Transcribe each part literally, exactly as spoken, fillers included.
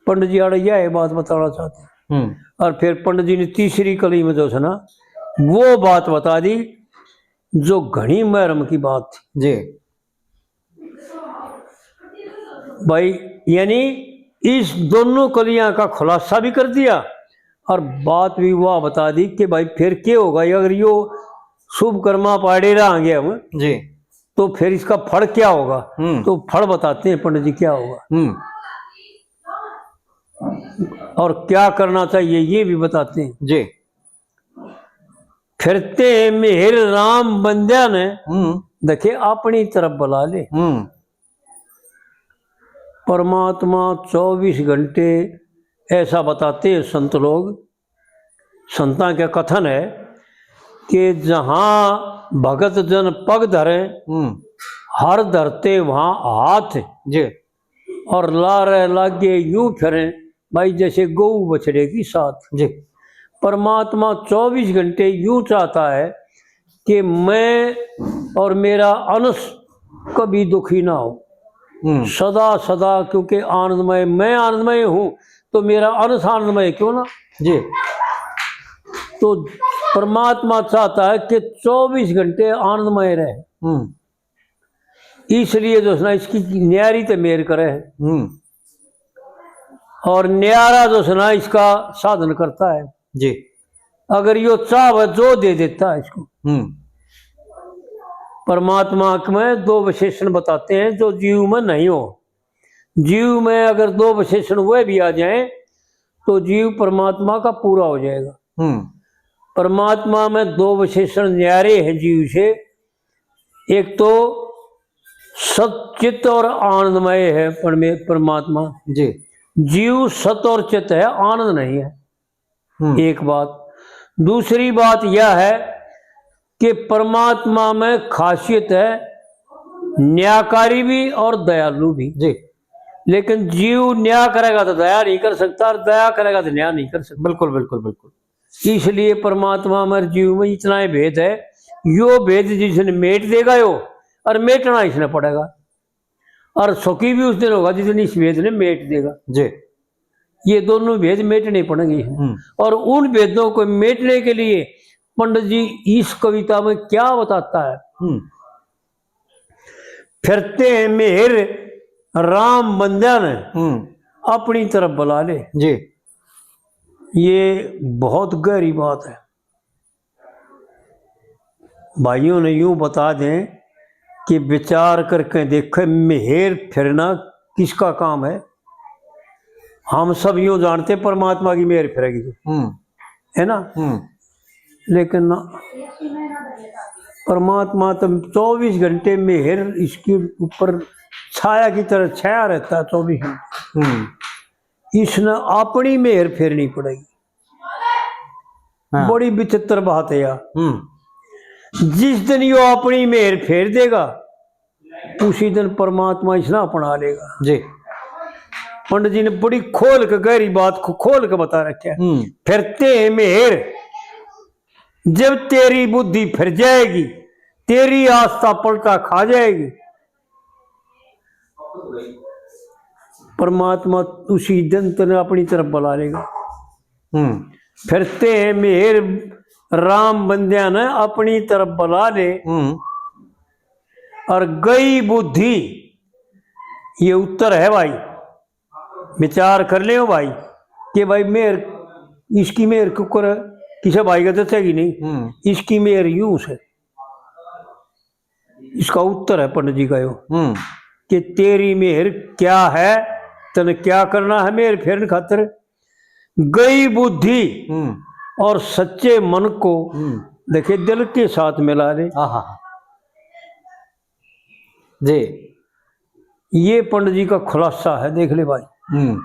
पंडित जी आड़े यह बात बताना चाहते हैं। हम्म। और फिर पंडित जी ने तीसरी कली में जो है ना, वो बात बता दी जो घणी महरम की बात थी। जी। भाई, यानी इस दोनों कलियां का खुलासा भी कर दिया और बात भी वह बता दी कि भाई, फिर क्या होगा अगर यो शुभ कर्मा पाड़े रह गया हम, जी। तो फिर इसका फल क्या होगा? हम्म। तो फल बताते हैं पंडित जी क्या होगा। हम्म। और क्या करना चाहिए ये भी बताते हैं। जी। फिरते मेहर राम बंद्या ने, हम्म। देखे, अपनी तरफ बुला ले। हम्म। परमात्मा चौबीस घंटे, ऐसा बताते हैं संत लोग, संतां के कथन है कि जहां भगत जन पग धरे, हम्म। हर धरते वहां हाथ। जी। और लारे लागे यूं फिरे भाई, जैसे गऊ बछड़े की साथ। जी। परमात्मा चौबीस घंटे यूं चाहता है कि मैं और मेरा अंश कभी दुखी ना हो। हम्म। सदा सदा, क्योंकि आनंदमय, मैं आनंदमय हूं, तो मेरा अंश आनंदमय क्यों ना? जी। तो परमात्मा चाहता है कि चौबीस घंटे आनंदमय रहे। हम्म। इसलिए जो है ना, इसकी न्यारी ते मेर करे है। हम्म। और न्यारा जो है ना, इसका साधन करता है। जी। अगर यो चाहवे, जो दे देता है इसको। हम्म। परमात्मा में दो विशेषण बताते हैं जो जीव में नहीं हो। जीव में अगर दो विशेषण वह भी आ जाए, तो जीव परमात्मा का पूरा हो जाएगा। हम्म। परमात्मा में दो विशेषण न्यारे हैं जीव से। एक तो सच्चित और आनंदमय है परमे-, परमात्मा। जी। जीव सत और चित है, आनंद नहीं है। हम्म। एक बात। दूसरी बात यह है कि परमात्मा में खासियत है न्यायकारी भी और दयालु भी। जी। लेकिन जीव न्याय करेगा तो दया नहीं कर सकता, और दया करेगा तो न्याय नहीं कर सकता। बिल्कुल, बिल्कुल, बिल्कुल। इसलिए परमात्मा में और जीव में इतना ही भेद है। यो भेद जिसने मेट देगा यो, और मेटना इसने पड़ेगा। और सुखी भी उस दिन होगा जिस दिन इस भेद ने मेट देगा। जी। ये दोनों भेद मेटने पड़ेंगे। हम्म। और उन भेदों को मेटने के लिए पंडित जी इस कविता में क्या बताता है? हम्म। फिरते हैं मेहर राम बंद्या ने, हम्म। अपनी तरफ बुला ले। जी। ये बहुत गहरी बात है। भाइयों ने यूं बता दें कि विचार करके देखे, मेहर फिरना किसका काम है? हम सब यूं जानते परमात्मा की मेहर फिरेगी, हम्म। है ना? हम्म। लेकिन ना, परमात्मा तो चौबीस घंटे मेहर इसके ऊपर छाया की तरह छाया रहता है चौबीस घंटे। हम्म। इसने अपनी मेहर फेरनी पड़ेगी। हाँ। बड़ी विचित्र बात है यार। हम्म। जिस दिन यो अपनी मेहर फेर देगा, उसी दिन परमात्मा इसने अपना लेगा। जी। पंडित जी ने बड़ी खोल के गहरी बात को खोल के बता रखा है। हम्म। फिरते हैं मेहर, जब तेरी बुद्धि फिर जाएगी, तेरी आस्था पलटा खा जाएगी, परमात्मा उसी दिन तने अपनी तरफ बुला लेगा। हम्म। फिरते हैं मेहर राम बंद्या ने अपनी तरफ बुला ले। हम्म। और गई बुद्धि, ये उत्तर है भाई, विचार कर ले भाई कि भाई मेहर, इसकी मेहर कुकर किसे भाई का जचेगी नहीं, हम्म। इसकी मेहर यूं से। इसका उत्तर है पंडित जी का यो, हम्म। कि तेरी मेहर क्या है, तने क्या करना है मेहर फेरन खातर? गई बुद्धि हम्म। और सच्चे मन को, हम्म। देखे, दिल के साथ मिला ले। आहा। जी। ये पंडित जी का खुलासा है, देख ले भाई। हम्म।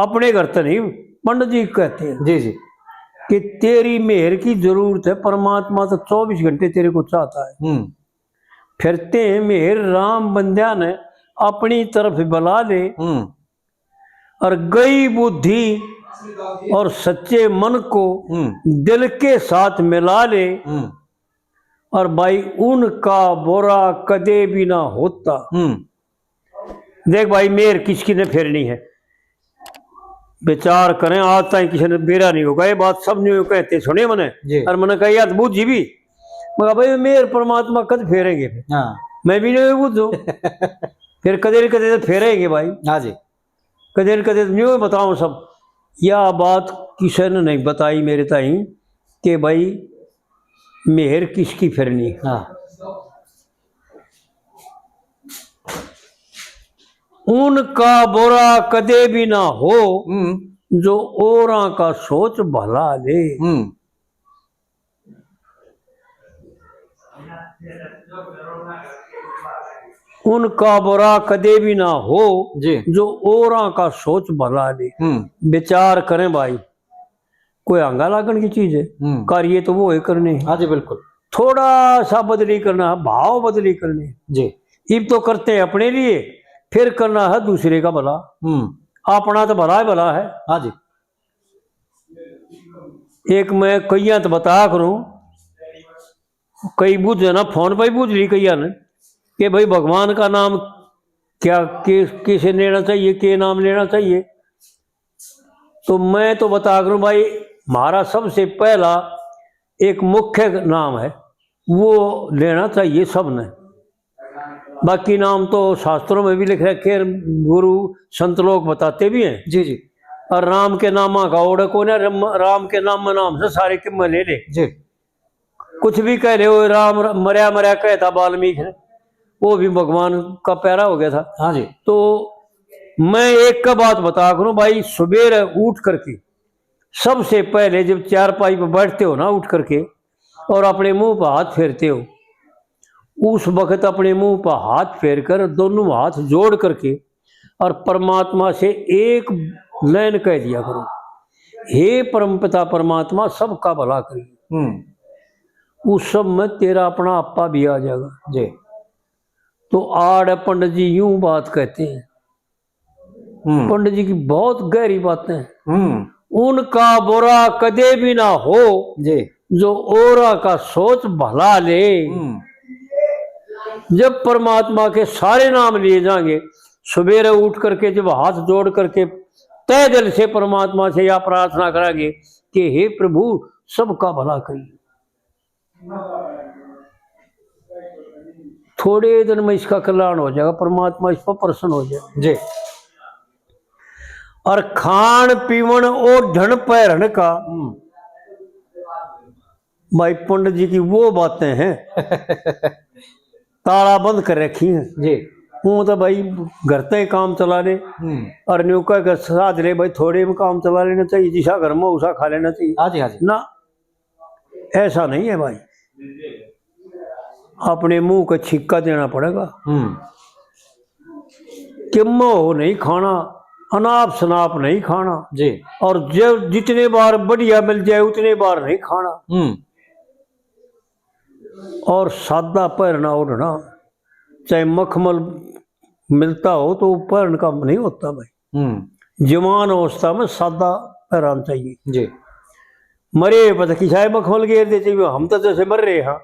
अपने घर तो नहीं, पंडित जी कहते हैं जी, जी। कि तेरी मेहर की जरूरत है, परमात्मा तो चौबीस घंटे तेरे को चाहता है। हम्म। फिरते हैं मेहर राम बंद्या ने अपनी तरफ बुला ले। हम्म। और गई बुद्धि और सच्चे मन को हम्म। दिल के साथ मिला ले। हम्म। और भाई, उनका बुरा कदे भी ना होता। हम्म। देख भाई, मेहर किसकी ने फेरनी है? विचार करें, आज ताई किसी ने बेरा नहीं होगा, ये बात सब ने कहते सुने मैंने। जी। और मैंने कहा, "यार, बूझी भी।" मगर भाई, मेरे परमात्मा कद फेरेंगे फिर? हाँ। मैं भी नहीं बूझू। फिर कदे न कदे तो फेरेंगे भाई। हाँ जी। कदे न कदे तो न्यू बताऊं सब। या बात किसी ने नहीं बताई मेरे ताई कि भाई, मेहर किसकी फिरनी। हाँ। उनका बुरा कदे भी ना हो, हम्म। जो औरां का सोच भला ले। हम्म। उनका बुरा कदे भी ना हो, जी। जो औरां का सोच भला ले। हम्म। विचार करें भाई, कोई आंगा लागण की चीज है? हम्म। कार्य तो वो है करने। हाँ जी, बिल्कुल। थोड़ा सा बदली करना है, भाव बदली करने। जी। इब तो करते हैं अपने लिए, फिर करना है दूसरे का भला। हम्म। अपना तो भला ही भला है। हाँ जी। एक मैं कईयां तो बताया करूं, कई बूझे ना, फोन पे ही बूझ ली कईयां ने कि भाई, भगवान का नाम क्या, के, कैसे लेना चाहिए, के नाम लेना चाहिए। तो मैं तो बता करूं भाई, हमारा सबसे पहला एक मुख्य नाम है, वो लेना चाहिए सबने। बाकी नाम तो शास्त्रों में भी लिख रखे हैं, गुरु संत लोग बताते भी हैं। जी, जी। और राम के नामा का ओड़ा कोन्या, राम, राम के नाम में नाम से सारे किम्मे ले ले। जी। कुछ भी कह ले, वो राम र-, मरया मरया कहता वाल्मीकि ने, वो भी भगवान का प्यारा हो गया था। हाँ जी। तो मैं एक का बात बता करूं भाई, सुबेरे उठ करके सबसे पहले जब चारपाई पर बैठते हो ना उठ करके, और अपने मुंह पर हाथ फेरते हो, उस वक्त अपने मुंह पर हाथ फेर कर, दोनों हाथ जोड़ करके और परमात्मा से एक लाइन कह दिया करो, "हे परमपिता परमात्मा, सबका भला करिए।" हम्म। उस सब में तेरा अपना आपा भी आ जाएगा। जी। तो आड़ पंडित जी यूं बात कहते हैं। हम्म। पंडित जी की बहुत गहरी बातें हैं। हम्म। उनका बुरा कदे भी ना हो, जी। जो औरा का सोच भला ले। हम्म। जब परमात्मा के सारे नाम लिए जाएंगे, सवेरे उठ करके जब हाथ जोड़ करके तय दिल से परमात्मा से या प्रार्थना करांगे कि हे प्रभु, सबका भला करिए, थोड़े दिन में इसका कल्याण हो जाएगा, परमात्मा इस पर प्रसन्न हो जाएगा। जी। और खान पीवण ओढ़ण पहरण का, हम्म। भाई पंडित जी की वो बातें हैं, ताला बंद कर रखी हैं। जी। वो तो भाई घर ते ही काम चला ले, हम्म। और न्यू कह कर साध ले, भाई थोड़े में काम चला लेना चाहिए, जिसा घर में उसा खा लेना चाहिए। हाँ जी, हाँ जी। ना, ऐसा नहीं है भाई, अपने मुंह का छिक्का देना पड़ेगा। हम्म। किम्मो हो नहीं खाना, अनाप शनाप नहीं खाना। जी। और जब जितने बार बढ़िया मिल जाए उतने बार नहीं खाना। हम्म। और सादा पहरना ओढ़ना, चाहे मखमल मिलता हो तो पहरन का नहीं होता भाई। हम्म। जवान अवस्था में सादा पहरान चाहिए। जी। मरे पता किसाए मखमल घेर दे चाहिए, हम तो जैसे मर रहे हैं,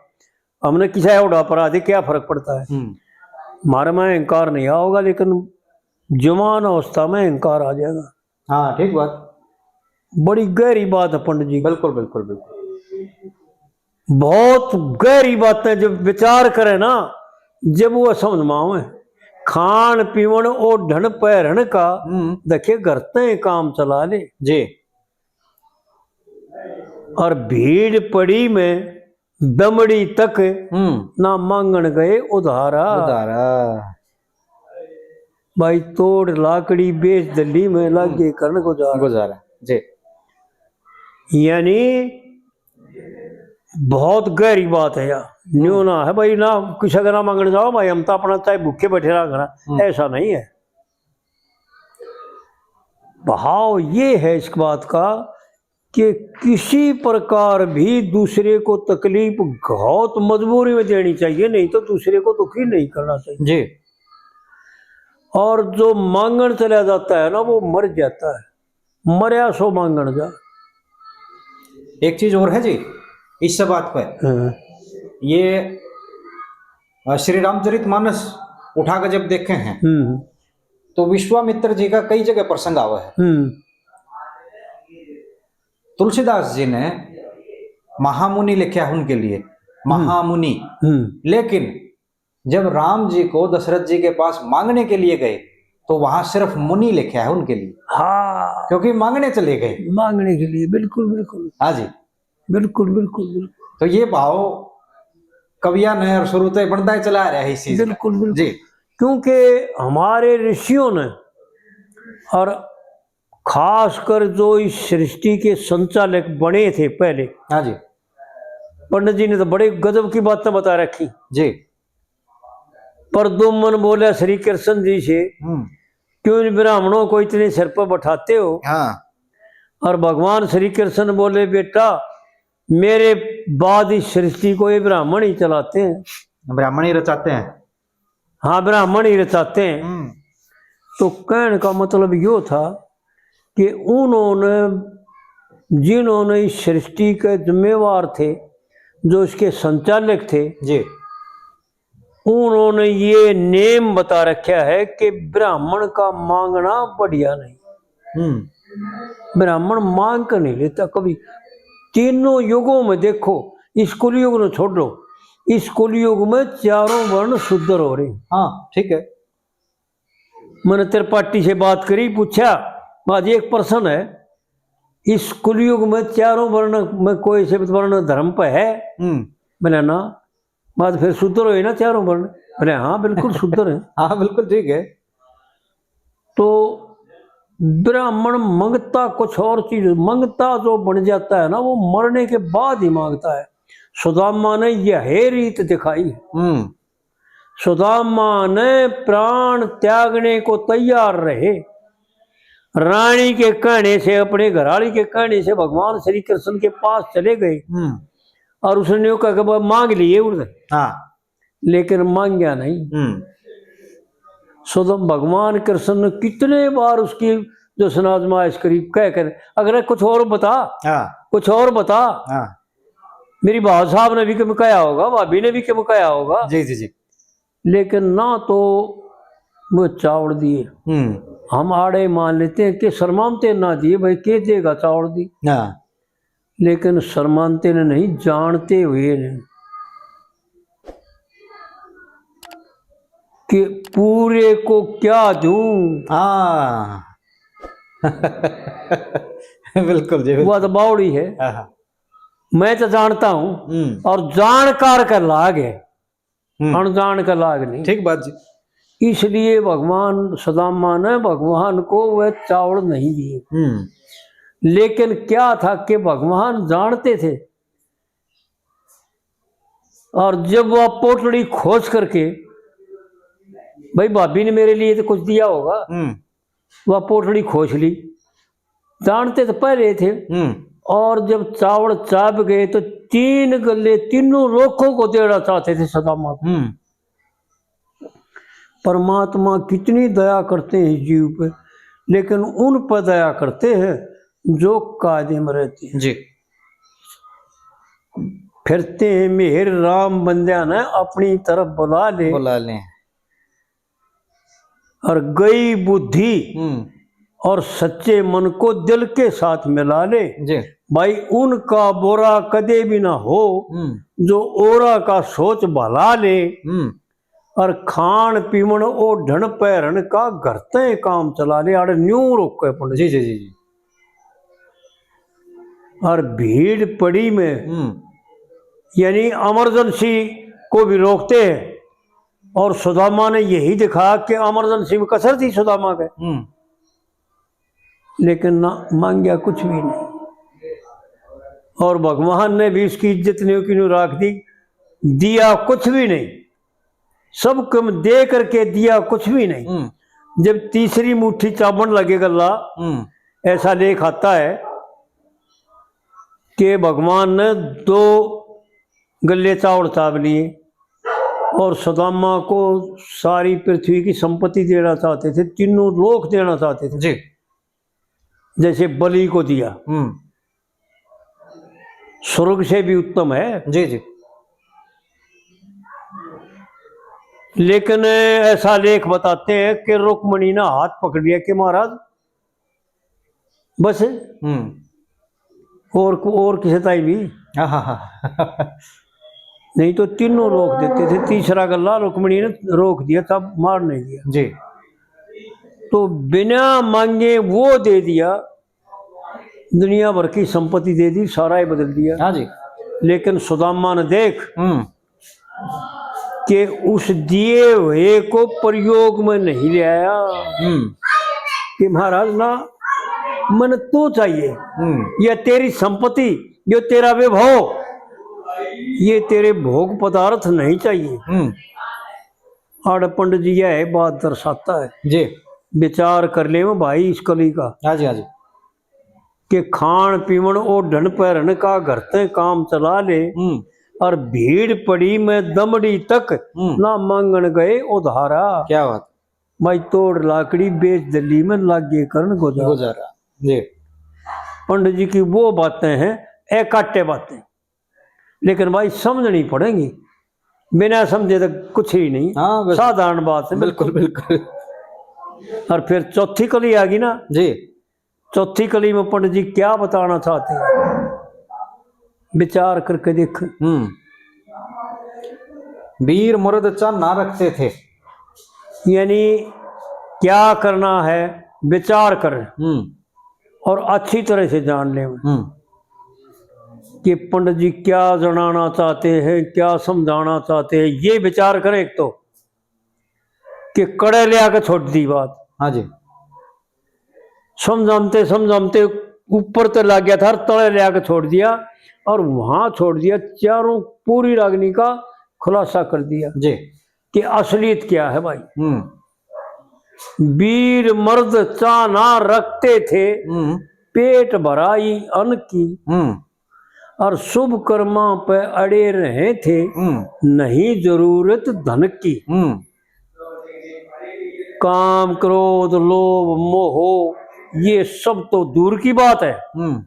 हमने किसाए ओढ़ा परा दे, क्या फर्क पड़ता है? हम्म। हमारे में अहंकार नहीं आओगा, लेकिन जवान अवस्था में अहंकार आ जाएगा। हाँ, ठीक बात। बड़ी गहरी बात है पंडित जी। बिल्कुल, बिल्कुल, बिल्कुल। बहुत गहरी बातें जब विचार करे ना, जब वो समझ में आवे, खान पीवण ओढ़ण पहरण का, हम्म। देखे घर ते काम चला ले। जी। और भीड़ पड़ी में दमड़ी तक, हम्म। ना मांगण गए उधारा। उधारा। भाई तोड़ लाकड़ी बेच दली में लागे, हम्म। करण गुजारा। गुजारा, जी। यानी बहुत गहरी बात है यार। न्यू ना है भाई, ना किसी का ना मांगने जाओ भाई, हम तो अपना चाहे भूखे बैठे रहा करा, हम्म। ऐसा नहीं है। भाव ये है इस बात का कि किसी प्रकार भी दूसरे को तकलीफ बहुत मजबूरी में देनी चाहिए, नहीं तो दूसरे को दुखी नहीं करना चाहिए। जी। और जो मांगण चला जाता है ना, वो मर जाता है, मरया सो मांगण जा। एक चीज और है जी, इस बात पर, हाँ। ये, अ, श्री रामचरित मानस उठा के जब देखे हैं, हम्म। तो विश्वामित्र जी का कई जगह प्रसंग आवा है। हम्म। तुलसीदास जी ने महामुनि लिखा है उनके लिए, महामुनि। हम्म। लेकिन जब राम जी को दशरथ जी के पास मांगने के लिए गए, तो वहां सिर्फ मुनि लिखा है उनके लिए। हाँ। क्योंकि मांगने चले गए। मांगने के लिए, बिल्कुल, बिल्कुल। हाँ जी। बिल्कुल, बिल्कुल, बिल्कुल। तो ये भाव कविया ने और शुरू से बनता ही चला आ रहा है इस चीज का। बिल्कुल, बिल्कुल। जी। क्योंकि हमारे ऋषियों ने, और खासकर जो इस सृष्टि के संचालक बने थे पहले, हाँ जी। पंडित जी ने तो बड़े गजब की बातें बता रखी। जी। प्रद्युम्न बोले श्री कृष्ण जी से, हम्म। "क्यों इन ब्राह्मणों को इतने सिर पर बैठाते हो?" हाँ। और भगवान श्री कृष्ण बोले, "बेटा, मेरे बाद इस सृष्टि को ये ब्राह्मण ही चलाते हैं।" ब्राह्मण ही रचाते हैं। हाँ, ब्राह्मण ही रचाते हैं। हम्म। तो कहने का मतलब यो था कि उन्होंने, जिन्होंने इस सृष्टि के जिम्मेवार थे, जो इसके संचालक थे, जी। उन्होंने ये नेम बता रखा है कि ब्राह्मण का मांगना बढ़िया नहीं। हम्म। ब्राह्मण मांग कर नहीं लेता कभी। तीनों युगों में देखो, इस कलयुग ने छोड़ो, इस कलयुग में चारों वर्ण शुद्ध हो रहे हैं। हाँ, ठीक है। मैंने त्रिपाठी से बात करी, पूछा, "आज एक प्रश्न है, इस कलयुग में चारों वर्ण में कोई से वर्ण धर्म पे है?" हम्म। मैंने, "ना।" "बात फिर सुधर हो ना चारों वर्ण?" मैंने, "हाँ, बिल्कुल सुधर है।" हाँ, बिल्कुल ठीक है। तो ब्राह्मण मंगता कुछ और चीज, मंगता जो बन जाता है ना, वो मरने के बाद ही मांगता है। सुदामा ने यह रीत दिखाई। हम्म। सुदामा ने प्राण त्यागने को तैयार रहे। रानी के कहने से, अपने घराली के कहने से भगवान श्री कृष्ण के पास चले गए। हम्म। और उसने यूं कहा कि "मांग लिए उनने।" हाँ। लेकिन मांग्या नहीं। हम्म। सुदामा, भगवान कृष्ण ने कितने बार उसकी जो सनाजमाइश करी, कह कर, "अगर कुछ और बता, हाँ। कुछ और बता।" हाँ। मेरी भाव साहब ने भी कम कहा होगा, भाभी ने भी कम कहा होगा। जी, जी, जी। लेकिन ना तो वो चावल दिए। हम्म। हम आड़े मान लेते हैं कि शर्माते ना दिए, भाई, के देगा चावल दी। हाँ। लेकिन शर्माते ने नहीं, जानते हुए ने कि पूरे को क्या दूं। हाँ। बिल्कुल जी, बिल्कुल। वो तो बावड़ी है। हाँ, हाँ। मैं तो जानता हूं, हम्म। और जानकार का लाग है, हम्म। अनजान का लाग नहीं। ठीक बात जी। इसलिए भगवान सुदामा ने भगवान को वह चावल नहीं दिए। हम्म। लेकिन क्या था कि भगवान जानते थे, और जब वह पोटली खोस करके, भाई, भाभी ने मेरे लिए तो कुछ दिया होगा, हम्म। वह पोटली खोस ली, जानते तो पहले थे। हम्म। और जब चावल चाप गए तो तीन गल्ले तीनों लोगों को देना चाहते थे सुदामा को। हम्म। परमात्मा कितनी दया करते हैं जीव पे, लेकिन उन पर दया करते हैं जो कायदे में रहते हैं। जी। फिरते हैं मेहर राम बंदियां ने अपनी तरफ बुला ले। बुला ले। और गई बुद्धि हम्म। और सच्चे मन को दिल के साथ मिला ले। जी। भाई, उनका बुरा कदे भी ना हो, हम्म। जो औरा का सोच भला ले। हम्म। और खान पीवण ओढ़ण पहरण का घर तै काम चला ले, आड़े न्यू रोके पंडित। जी, जी, जी, जी। और भीड़ पड़ी में, हम्म। यानी इमरजेंसी को भी रोकते हैं, और सुदामा ने यही दिखा कि इमरजेंसी में कसर थी सुदामा के। हम्म। लेकिन ना, मांग्या कुछ भी नहीं, और भगवान ने भी उसकी इज्जत नहीं की, न्यू राख दी, दिया कुछ भी नहीं। सब कम दे करके दिया कुछ भी नहीं। हम्म। जब तीसरी मुट्ठी चाबण लगे गल्ला, हम्म। ऐसा लेख आता है कि भगवान ने दो गल्ले चावल चाब लिए और सुदामा को सारी पृथ्वी की संपत्ति देना चाहते थे, तीनों लोक देना चाहते थे। जी। जैसे बलि को दिया, हम्म। स्वर्ग से भी उत्तम है। जी, जी। लेकिन ऐसा लेख बताते हैं कि रुक्मणी ने हाथ पकड़ लिया कि महाराज, बस, हम्म। और को-, और किसी ताई भी। आहा। नहीं तो तीनों रोक देते थे, तीसरा गल्ला रुक्मणी ने रोक दिया था, मार नहीं दिया। जी। तो बिना मांगे वो दे दिया, दुनिया भर की संपत्ति दे दी, सारा ही बदल दिया। हाँ जी। लेकिन सुदामा ने देख हम्म। कि उस दिए हुए को प्रयोग में नहीं ले आया। हम्म। कि महाराज ना, मन तू चाहिए, हम्म। या तेरी संपत्ति, जो तेरा वैभव, ये तेरे भोग पदार्थ नहीं चाहिए। हम्म। आड़ पंडित जी यह बात दर्शाता है। जी। विचार कर ले वो भाई इस कली का। हाँ जी, हाँ जी। कि खान पीवण ओढ़न पहरन का घर ते काम चला ले, हम्म। और भीड़ पड़ी में दमड़ी तक हम्म। ना मांगण गए उधारा। क्या बात। भाई तोड़ लाकड़ी बेच दली में लागे करण गुजारा। गुजारा। जी। पंडित जी की वो बातें हैं, एकाटे बातें, लेकिन भाई समझनी पड़ेंगी, बिना समझे तो कुछ ही नहीं। हाँ, बिल्कुल। साधारण बात है। बिल्कुल, बिल्कुल। और फिर चौथी कली आ गई ना जी। चौथी कली में पंडित जी क्या बताना चाहते हैं, विचार करके देख। हम्म। वीर मर्द चा ना रखते थे। यानी क्या करना है, विचार कर हम्म। और अच्छी तरह से जान ले। हम्म। कि पंडित जी क्या जनाना चाहते हैं, क्या समझाना चाहते हैं, ये विचार करें एक तो। कि कड़े ले आके छोड़ दी बात। हाँ जी। समझाते समझाते ऊपर तो लग गया था, तले ले आके छोड़ दिया और वहां छोड़ दिया। चारों पूरी रागनी का खुलासा कर दिया जी। कि असलियत क्या है भाई। हम्म। वीर मर्द चा ना रखते थे, हम्म। पेट भराई अन्न की। हम्म। और शुभ कर्मा पे अड़े रहे थे, हम्म। नहीं जरूरत धन की। हम्म। काम, क्रोध, लोभ, मोह, ये सब तो दूर की बात है। हम्म।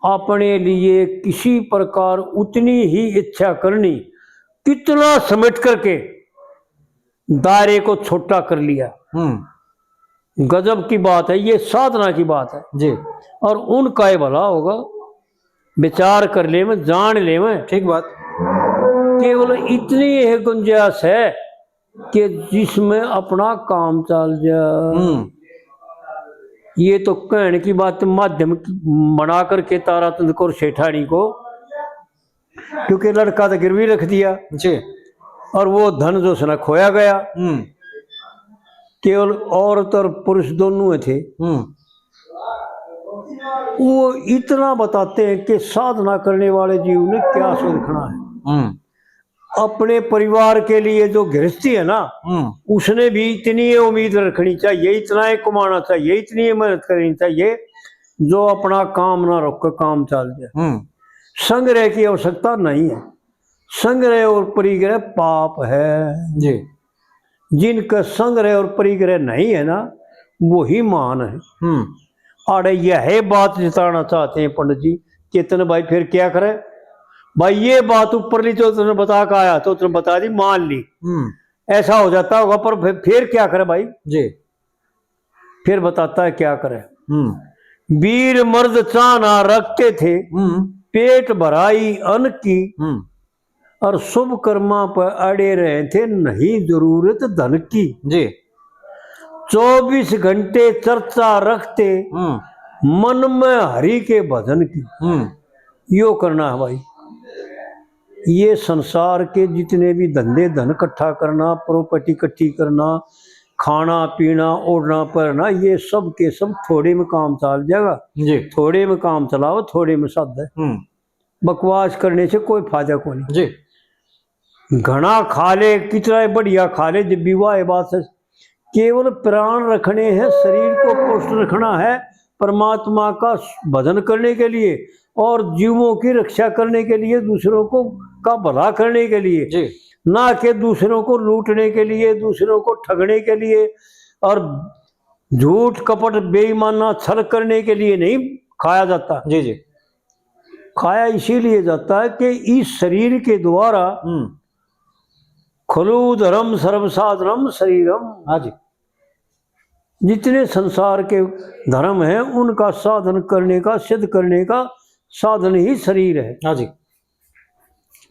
अपने लिए किसी प्रकार उतनी ही इच्छा करनी, कितना समेट करके दायरे को छोटा कर लिया। हम्म। गजब की बात है, ये साधना की बात है। जी। और उनका ही भला होगा, विचार कर ले में, जान ले में। ठीक बात। केवल इतनी यह गुंजाइश है कि जिसमें अपना काम चल जाए। हम्म। ये तो कहने की बात, माध्यम की बना करके ताराचंद कौर सेठानी को, क्योंकि लड़का तो गिरवी रख दिया जी। और वो धन जो उसने खोया गया, हम्म। केवल औरत और पुरुष दोनों ही थे। हम्म। वो इतना बताते हैं कि साधना करने वाले जीव ने क्या सोचना है। हम्म। अपने परिवार के लिए जो गृहस्थी है ना, हम्म। उसने भी इतनी ये उम्मीद रखनी चाहिए, इतना ही कमाना चाहिए, इतनी ही मेहनत करनी चाहिए, जो अपना काम ना रोक के काम चल जाए। हम्म। संग्रह की आवश्यकता नहीं है। संग्रह और परिग्रह पाप है। जी। जिनका संग्रह और परिग्रह नहीं है ना, वही महान है। हम्म। आड़े यह बात जताना चाहते हैं पंडित जी, चेतन भाई, फिर क्या करे? भाई, ये बात ऊपर ली जो तुमने बता के आया, तो तुमने बता दी, मान ली। हम्म। ऐसा हो जाता होगा, पर फिर, फिर क्या करे भाई? जी। फिर बताता है क्या करे। हम्म। वीर मर्द चाह ना रखते थे, हम्म। पेट भराई अन्न की, हम्म। और शुभ कर्मा पर अड़े रहे थे, नहीं जरूरत धन की। जी। चौबीस घंटे चर्चा रखते, हम्म। मन में हरि के भजन की। हम्म। यो करना है भाई। ये संसार के जितने भी धंधे, धन इकट्ठा करना, प्रॉपर्टी इकट्ठी करना, खाना पीना, ओढ़ना पहनना, ये सब के सब थोड़े में काम चल जाएगा। जी। थोड़े में काम चलाओ, थोड़े में साध है। हम्म। बकवास करने से कोई फायदा को नहीं। जी। घना खा ले, कितना ही बढ़िया खा ले, जब विवाह है बात है, केवल प्राण रखने हैं, शरीर को पुष्ट रखना है, परमात्मा का भजन करने के लिए और जीवों की रक्षा करने के लिए, दूसरों को, का भला करने के लिए, जी। ना कि दूसरों को लूटने के लिए, दूसरों को ठगने के लिए और झूठ, कपट, बेईमाना, छल करने के लिए नहीं खाया जाता। जी, जी। खाया इसीलिए जाता है कि इस शरीर के द्वारा हम्म। खलु धर्म सर्व साधनम शरीरम। हाँ जी। जितने संसार के धर्म हैं, उनका साधन करने का, सिद्ध करने का साधन ही शरीर है। हाँ जी।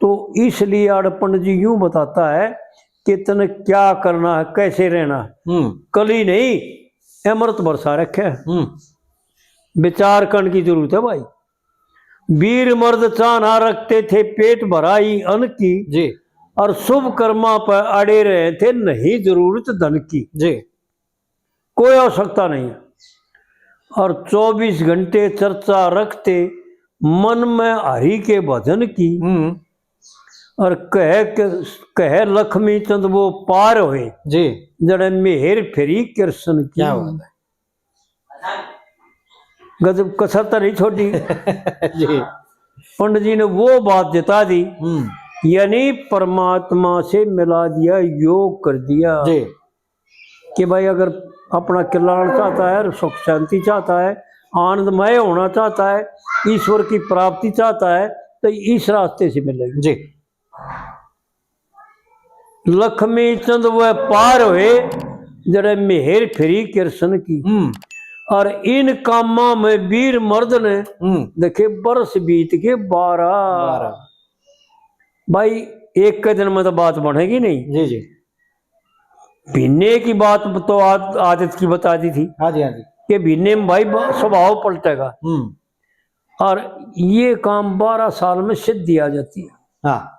तो इसलिए आड़ पंडित जी यूं बताता है कि तने क्या करना है, कैसे रहना है। हम्म। कली नहीं, अमृत बरसा रखे है। हम्म। विचार करने की जरूरत है भाई। वीर मर्द चाहना रखते थे पेट भराई अन्न की, जी। और शुभ कर्मा पर अड़े रहे थे, नहीं जरूरत धन की। जी। कोई आवश्यकता नहीं है। और चौबीस घंटे चर्चा रखते मन में हरि के भजन की। हम्म। और कह के, कह लक्ष्मी चंद वो पार हुए, जी। जड़े मेहर फेरी कृष्ण की। क्या बात है। गजब कसर तो नहीं छोड़ी। जी। पंडित जी ने वो बात जता दी, हम्म। यानी परमात्मा से मिला दिया, योग कर दिया। जी। कि भाई, अगर अपना कल्याण चाहता है, सुख शांति चाहता है, आनंदमय होना चाहता है, ईश्वर की प्राप्ति चाहता है, तो इस रास्ते से मिलेगी। जी। लक्ष्मी चंद वह पार हुए, जड़े मेहर फिरी कृष्ण की। हम्म। और इन कामां में वीर मर्द ने हम्म। देखे, बरस बीत के बारह। बारह। भाई, एक के दिन में तो बात बनेगी नहीं। जी, जी। महीने की बात तो आद-, आदत की बता दी थी। हाँ जी, हाँ जी। कि महीने में भाई ब-, स्वभाव पलटेगा। हम्म। और ये काम बारह साल में सिद्धि आ जाती है। हाँ।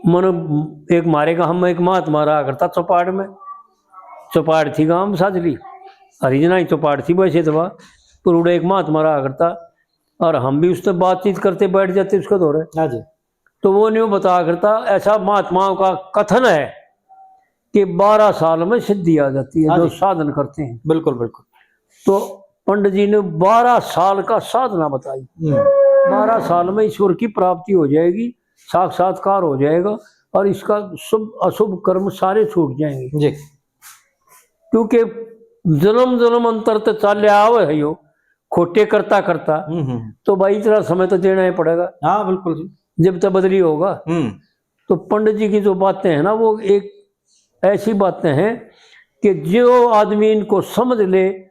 मन एक मारे का हम एक महात्मा रहा करता चौपाड़ में, चौपाड़ थी गांव साजली, हरिजना ही चौपाड़ थी वैसे तो वह, पर उड़े एक महात्मा रहा करता और हम भी उससे बातचीत करते बैठ जाते उसके धोरे। हाँ जी। तो वो न्यूं बता करता, ऐसा महात्माओं का कथन है कि बारह साल में सिद्धि आ जाती है, हाँ जो जी। साधन करते हैं। बिल्कुल, बिल्कुल। तो पंडित जी ने बारह साल का साधना बताई। हम्म। बारह साल में ईश्वर की प्राप्ति हो जाएगी, साक्षात्कार हो जाएगा और इसका शुभ अशुभ कर्म सारे छूट जाएंगे। जी। क्योंकि जन्म जन्म अंतर ते चाले आवे है यो, खोटे करता करता, हम्म, हम्म। तो भाई इतना समय तो देना ही पड़ेगा। हाँ, बिल्कुल जी। जब तक बदली होगा। हम्म। तो पंडित जी की जो बातें हैं ना, वो एक ऐसी बातें हैं कि जो आदमी इनको समझ ले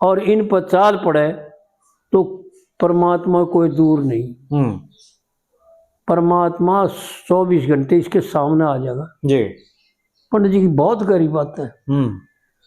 और इन पर चाल पड़े, तो परमात्मा कोई दूर नहीं। हम्म। परमात्मा चौबीस घंटे इसके सामने आ जाएगा। जी। पंडित जी की बहुत गहरी बात है। हम्म।